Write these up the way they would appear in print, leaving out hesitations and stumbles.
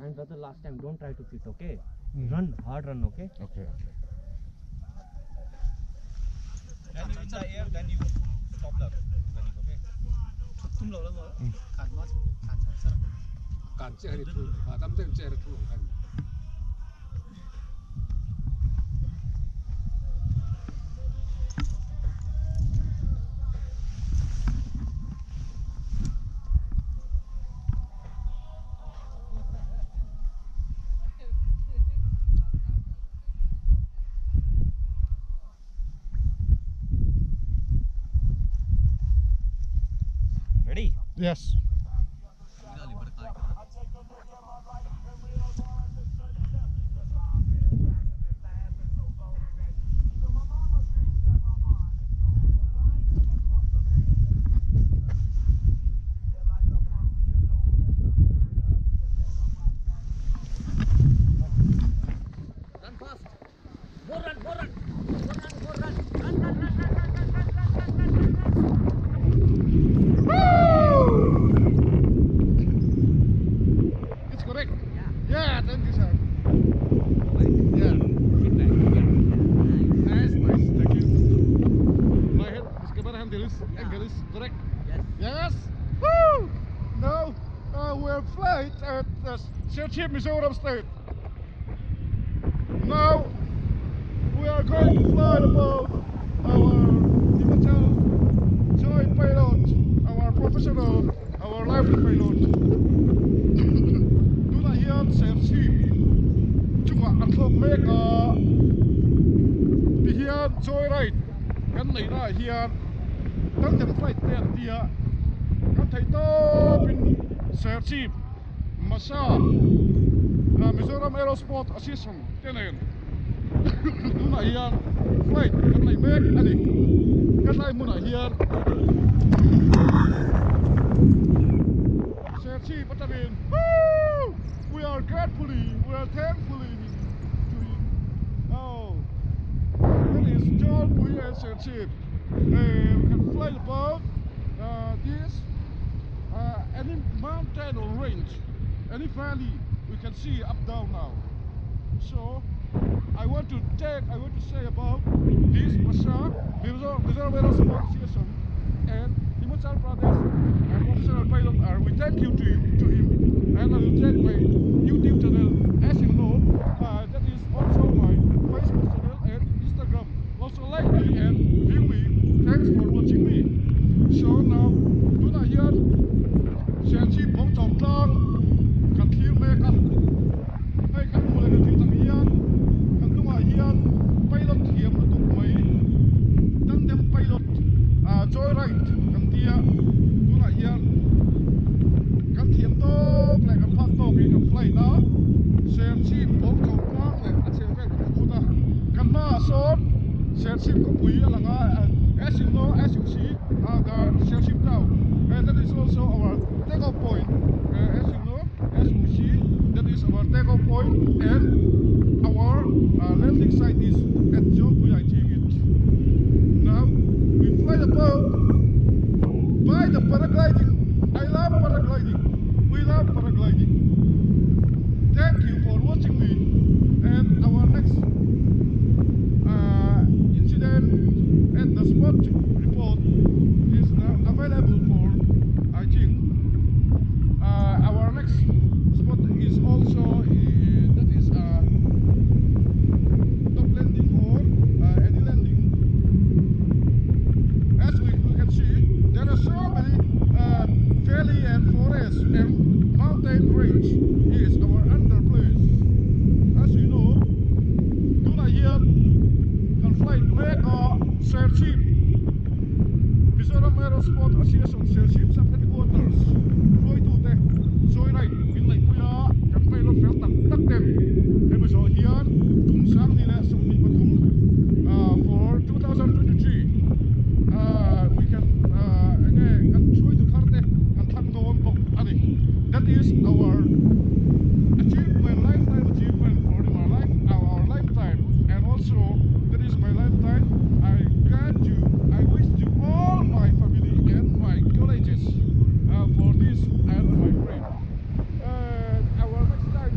And brother, last time don't try to cheat, okay? Run, hard run, okay? Okay, okay. When you in the air, then you stop the running, okay? 感这里吐，啊，咱们这这里吐看。 Ready? Yes. Run fast. More run, more run. More run, more run. Run, run, run, run, run, run, run, run, run, run, run. It's correct. Yeah. Yeah, thank you, sir. Go back. Yeah. Sit back. Yeah. Nice, nice. Thank you. My head is camera handle is angle is correct. Yes. Yes. Woo! Now we're flight at the Serchhip, Mizoram State. Now we are going to fly above our Himachal Joy pilot, our professional, our lively pilot. Tunah hian Serchhip chungah an thlawk mek a tihian joyride kan neihna ah hian tandem flight te an tia kan thei tawpin Serchhip Masa Mizoram Aerosport Association te nen tunah hian flight kan nei mek a ni hetlai hmunah hian Serchhip atangin woo we are gratefully we are thankfully to him oh that is John Pui and Serchhip we can fly above this any mountain or range, any valley we can see up down now. So I want to take, I want to say about this Masa Mizoram Aerosport Association and Himachal Pradesh and professional pilot are we thank you to him, and I will check my YouTube channel as you know, that is also my Facebook channel and Instagram. Also like me and view me. Thanks for watching me. So now tunah hian Serchhip bawng chawm tlang kan thlir mek a hei kan hmuh leh kan thlir tang hian kan hnungah hian pilot thiam lutuk mai tandem pilot joyride kan tia tunah hian kan thiam tawk leh kan phak tawk hi kan flight a Serchhip bawng chawm tlang leh a chheh vel kan hmu ta kan hmaah sawn Serchhip khawpui a lang a as you know as you see the Serchhip town and that is also our take off point as you know as we see that is our take off point and our landing site is at Jawnpui, I think it. Now we fly above by the paragliding. I love paragliding. We love paragliding. Thank you for watching me, and our next incident at the spot report is now available for, I think, our next spot is also that is top landing or any landing. As we can see, there are so many valley and forest and mountain range is our under place. As you know, tunah hian kan flight mek a Serchhip Mizoram Aerosport Association Serchhip sub headquarters hruaitu te joyride min neihpui a kan pilot fel tak tak ten hemi zawh hian tum sang ni leh 23 for 2023 we can enge kan hruaitu thar te kan thlang dawn bawk a ni. That is our achievement, lifetime achievement for our life, our lifetime, and also that is my lifetime. I grant you, I wish to all my family and my colleagues for this and my friend. Our next time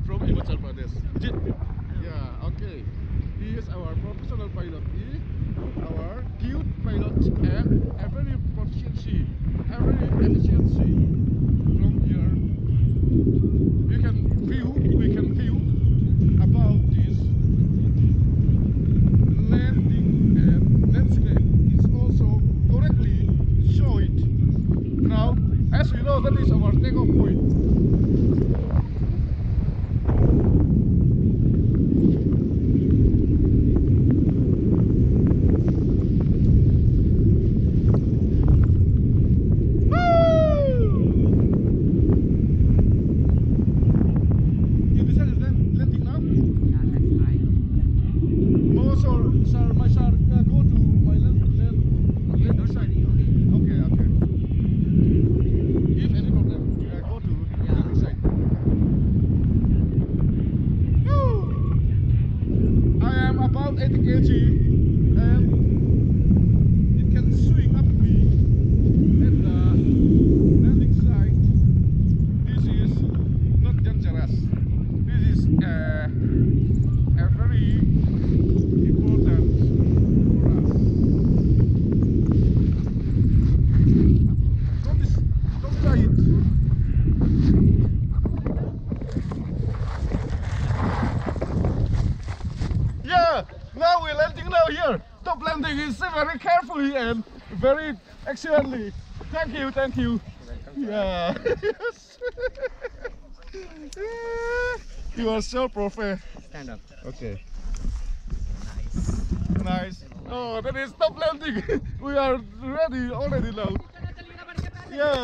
from Himachal Pradesh. Is it? Yeah, okay. He is our professional pilot. He, our cute pilot and a very proficiency, a very efficiency. From here, you can view, we can view about this landing and landscape is also correctly show it. Now, as we know, that is our takeoff point. Woo! You decided landing now? Yeah, let's try. No, sir, sir, my sir, go to my Okay, land don't side. worry. Okay. Okay, okay. If any problem, go to Yeah. landing side. Woo! I am about 80 kg and it can swing up me at the landing site. This is not dangerous. This is a very important for us. Don't try it. Yeah, now we're landing now here. Top landing is very carefully and very excellently. Thank you, thank you. Yeah. Yes. You are so perfect. Stand up. Okay. Nice. Nice. Oh, that is top landing. We are ready already now. Yeah.